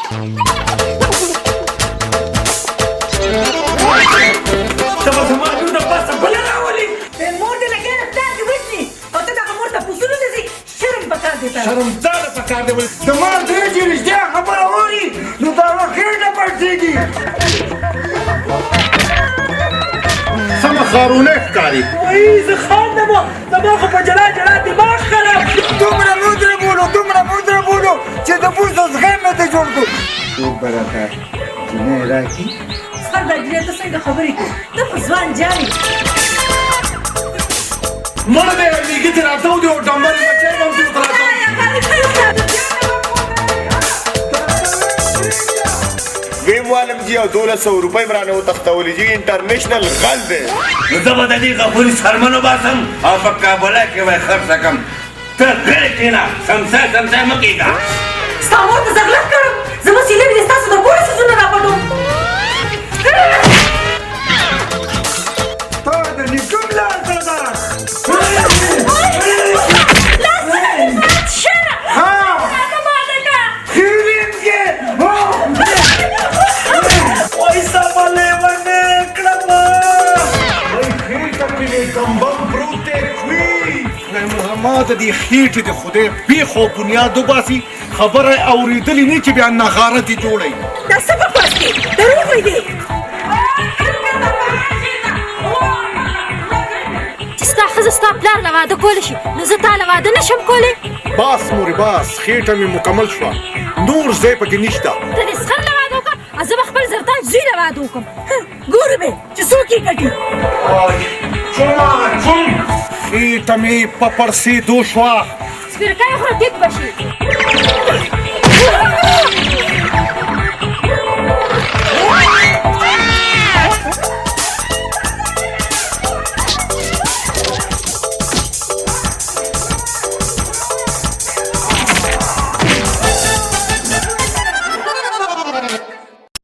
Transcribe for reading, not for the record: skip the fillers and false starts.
ته به زما لور د پاسه بله راولې. مور دې لګیا ده، پلار دې وژني او ته دغه مور ته پسونو نه ځې. شرم پکار دی تا. شرم تا له پکار دی. ولې زما زوی چې رښتیا خبره اوري نو د هغه خېټه پړسېږي. سمه خارونه ښکاري. وایي زه خاندم، زما خو په جلا جلا دماغ خراب. دومره مې ودربولو، دومره مې ودربولو چې د بوسو زغم مې ته جوړ کړو. څوک به راته جینۍ راکړي؟ سر دا ډېر، ته څنګه خبرې کوې؟ ته خو ځوان جان یې. مړ دی، میږي ترې راتاو دی او ډمبرې بچی به هم ترې راتاو. ویم والم جی، او 1200 روپۍ مې رانه وتښتولې جی، انټرنیشنل غل دی. نو زه به د دې غفوري څرمن وباسم او په کابله کې به یې خرڅه کړم. ته غلی کښېنه، سمسه سمسه مه کېږه. ستا مور ته زه غلا کړم؟ زه به سیلې مې ستاسو د کور څیزونه راپټوم. تا د نیکه ملا ده. لاسونه دې مات شه. ها. راته ماته کړه. خیرین کې. وای سمه لیونی کړم. وای خېټه کې مې ډمبم پروت دی. کوي زما د دې خېټې د خدای بیخ او بنیاد وباسي. خبره یې اورېدلې نه چې بیا نغاره دې جوړوي. دا څه بکواس دی؟ دروغ وایي دی چې ستا ښځه ستا پلار له واده کولی شي، نو زه تا له واده نه شم کولی. بس مورې بس، خېټه مې مکمل شوه، نور ځای پکې نشته. ته دې زغم له واده وکړه او زه به خپل زرتاج زوی له واده وکړم. ګورو به چې څوک یې ګټي. چوم خېټه مې په پړسېدو شوه. سپیرکۍ خوره، ټیک به شي.